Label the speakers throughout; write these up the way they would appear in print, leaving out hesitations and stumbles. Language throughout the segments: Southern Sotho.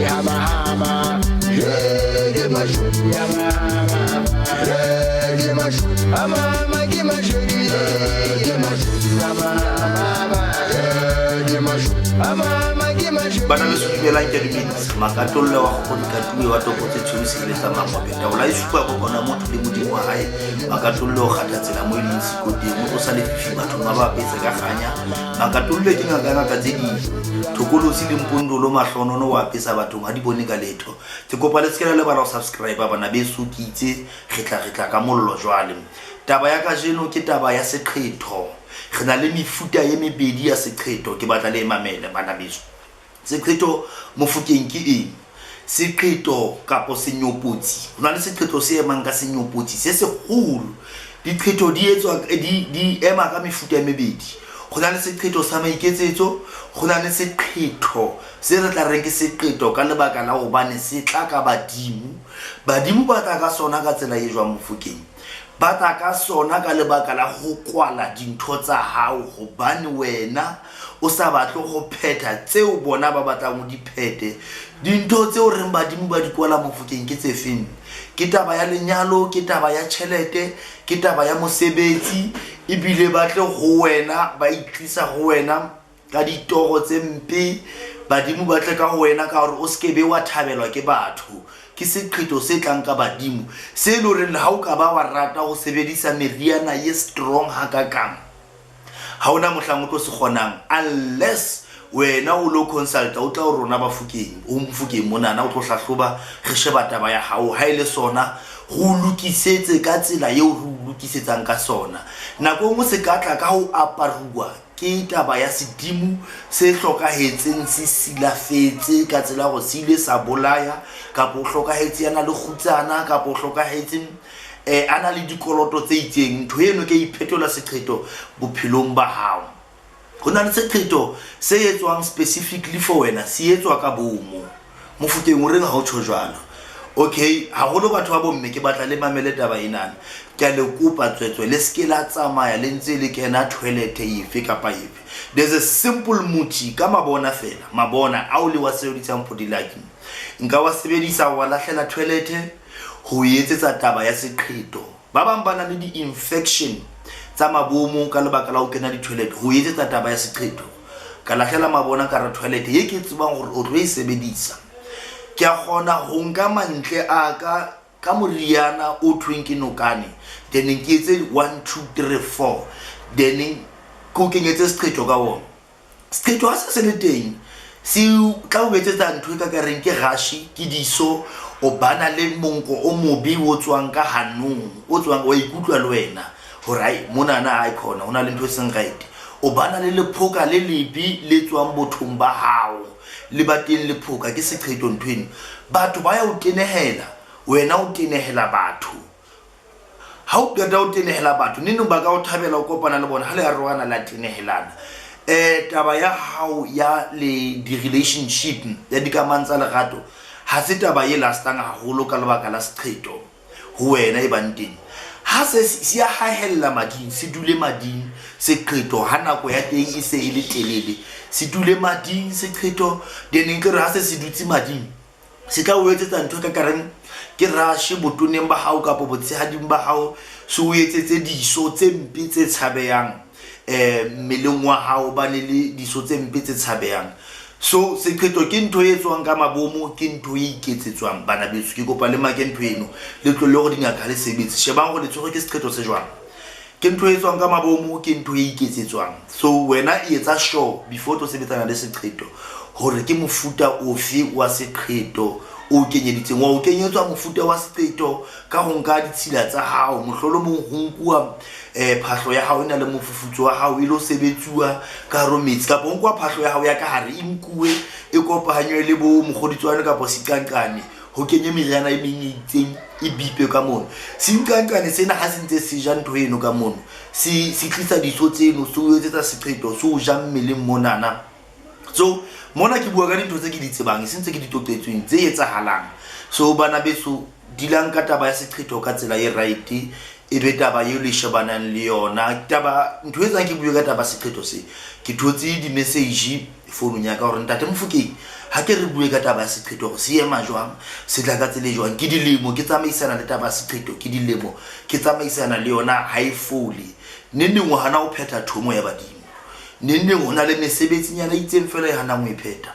Speaker 1: Hama hama. Hey, ke mashodu. Hama hama. Hey, ke mashodu. Hama hama ke mashodu. Hey, ke mashodu. Hama hama. Hey, ke mashodu. Hama hama ke mashodu.
Speaker 2: Bana beso, dumelang, ke a dumedisa. Makatolle wa kgokgo dikatuwe wa topo tse tshweu se ile sa mangwape. Taola e supa kopano ya motho le Modimo wa hae. Makatolle o kgatha tsela mo e leng siko teng, o tlosa lefifi bathong ba ba apetse ka kganya. Makatolle ke ngaka ya ngaka tse ding. Thokolosi le mpondolo mahlonono o apesa bathong ha di bone ka letho. Ke kopa le se ke la lebala ho subscribe bana beso, ke itse re tla re tla ka mollo jwale. Taba ya kajeno ke taba ya seqhetho. Re na le mefuta e mebedi ya seqhetho, ke batla le e mamele bana beso. Seqhetho Mofokeng ke eng? Seqhetho kapo senyopotsi. Ho na le seqhetho se emang ka senyopotsi se seholo. Diqhetho di etswa di ema ka mefuta e mebedi. Ho na le seqhetho sa maiketsetso, ho na le seqhetho se re tla reng ke seqeto ka lebaka la hobane se tla ka badimo. Badimo ba tla ka sona ka tsela e jwang Mofokeng? Ba tla ka sona ka lebaka la ho kwala dintho tsa hao hobane wena o sa batle ho phetha tseo bona ba batlang o di phethe. Dintho tseo reng badimo ba di kwala Mofokeng ke tse feng? Ke taba ya lenyalo, ke taba ya tjhelete, ke taba ya mosebetsi, ebile ba tle ho wena, ba itlisa ho wena ka ditoro tse mpe. Badimo ba tle ka ho wena ka hore o se ke be wa thabelwa ke batho. Ke seqheto se tlang ka badimo se e le horeng le ha o ka ba wa rata ho sebedisa meriana ye strong hakakang, ha hona mohlang o tlo se kgonang unless wena o lo consulta, o tla ho rona Bafokeng, o Mofokeng monana, o tlo hlahloba, re sheba taba ya hao ha e le sona, re o lokisetse ka tsela eo re o lokisetsang ka sona. Nako e nngwe se ka tla ka ho aparuwa ke taba ya sedimo se hlokahetseng, se silafetse ka tsela ya hore se ile sa bolaya, kapa o hlokahetse a na le kgutsana, kapa o hlokahetse a na le dikoloto tse itseng. Ntho eno ke iphetola seqheto bophelong ba hao. Ho na le seqheto se etswang specifically for wena, se etswa ka bomo. Mofokeng o reng ha o tjho jwalo? Okay, haholo batho ba bomme ke batla le mamele taba enana. Ke a le kopa tswetswe, le se ke la tsamaya le ntse le kena toilet efe kapa efe. There's a simple muthi ka mabona fela, mabona ao le wa sebedisang for dilaki. Nka wa sebedisa wa lahlela toilet ho etsetsa taba ya seqheto. Ba bang ba na le di-infection tsa mabomo ka lebaka la ho kena di-toilet, ho etsetsa taba ya seqheto. Ka lahlela mabona ka re toilet ye ke tsebang hore o tlo e sebedisa. Ke a kgona ho nka mantle a ka ka moriana o thweng ke nokane, then ke etse 1 2 3 4, then ke o kenyetse seqheto ka wona. Seqheto ha se se le teng se tla o etsetsa ntho e ka ka reng ke rashi, ke diso, o bana le monko o mobe o tswang ka hanong, o tswang wa ikutlwa le wena hore ai monana ai khona ho na le ntho e seng right. O bana le lephoka le lebe le tswang bothong ba hao, le ba teng lephoka ke seqheto ntho eno. Batho ba ya o tenehela, wena o tenehela batho. Ha o qeta ho tenehela batho, neneng ba ka o thabela o kopana le bona, ha le arohana la tenehelana. Taba ya hao ya le di-relationship, ya dikamano tsa lerato, ha se taba e lastang haholo ka lebaka la seqheto ho wena e bang teng. Ha se se ya hahella mading, se dule mading seqheto ha nako ya teng e se e le telele, se dule mading seqheto, then nke re ha se se dutse mading, se tla o etsetsa ntho e ka kareng ke rashe botoneng ba hao kapa botshehading ba hao, se o etsetse diso tse mpe tse tshabehang mmeleng wa hao, ba ne le diso tse mpe tse tshabehang. So seqheto ke ntho e etswang ka mabomo, ke ntho e iketsetswang bana beso. Ke kopa le make ntho eno, le tlohelle hore dingaka ha le sebetse. Shebang hore le tshwerwe ke seqheto se jwang. Ke ntho e etswang ka mabomo, ke ntho e iketsetswang. So wena e etsa sure before o tlo sebetsana le seqheto hore ke mofuta ofe wa seqheto o kenyeditseng. Wa o kenyetswa mofuta wa seqheto ka ho nka ditshila tsa hao, mohlolomong ho nkuwa phahlo ya hao e na le mofufutso wa hao e lo sebetsuwa ka hare ho metsi, kapa ho nkuwa phahlo ya hao ya ka hare e nkuwe e kopanywe le bo mokgoditswane kapa siqanqane, ho kenye meriana e meng e itseng e bipe ka mono. Senqanqane sena ha se ntse se ja ntho eno ka mono, se tlisa diso tseno, se o etsetsa seqheto, se o ja mmeleng monana. So mona ke bua ka dintho tse ke di tsebang, e seng tse ke di toqetsweng, tse etsahalang. So bana beso, dilang ka taba ya seqheto ka tsela e right, e be taba eo le shebanang le yona. Taba ntho e etsang ke bue ka taba seqheto se, ke thotse di-message founung ya ka hore ntate Mofokeng, Ha ke re bue ka taba ya seqheto gore se ema jwang, se tla ka tsele jwang. Ke dilemo ke tsamaisana le taba ya seqheto, ke dilemo ke tsamaisana le yona, ha e fole. Neng neng o hana ho phetha thomo ya badimo, neng neng ho na le mesebetsinyana e itseng fela e hanang ho e phetha.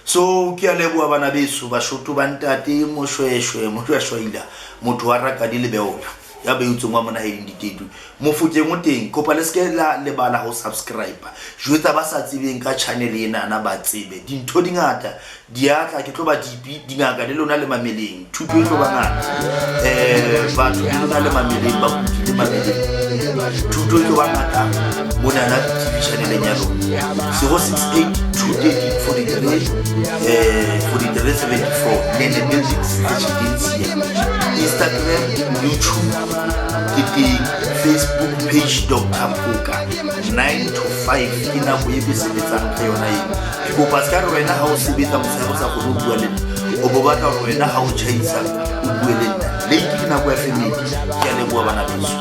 Speaker 2: So ke a leboha bana beso, bashoto ba ntate Moshweshwe, Moshwashwaila, motho wa Rakadi le Beola ya beutseng wa monaheding ditedu. Mofokeng o teng, kopa le seke la lebala ho subscribe. Jwetsa ba sa tsebeng ka channel enana ba tsebe. Dintho di ngata di atla, ke tlo ba dipi dingaka le lona le mameleng, thuto e tlo ba ngata. Batho le lona le mameleng, bakudi le mameleng, thuto e tlo ba ngata monana TV channeleng ya lona. 068 230 43 43 74 Nene Buildings Residencia. Instagram, YouTube ke teng, Facebook page Dr. Phoka 9 to 5 ke nako e ke sebetsang ka yona eo. Ke kopa se ka re wena ha o sebetsa motshehare o sa kgone ho bua le nna, o bo batla hore wena ha o tjhaisa o bue le nna. Late ke nako ya family. Ke a leboha bana beso.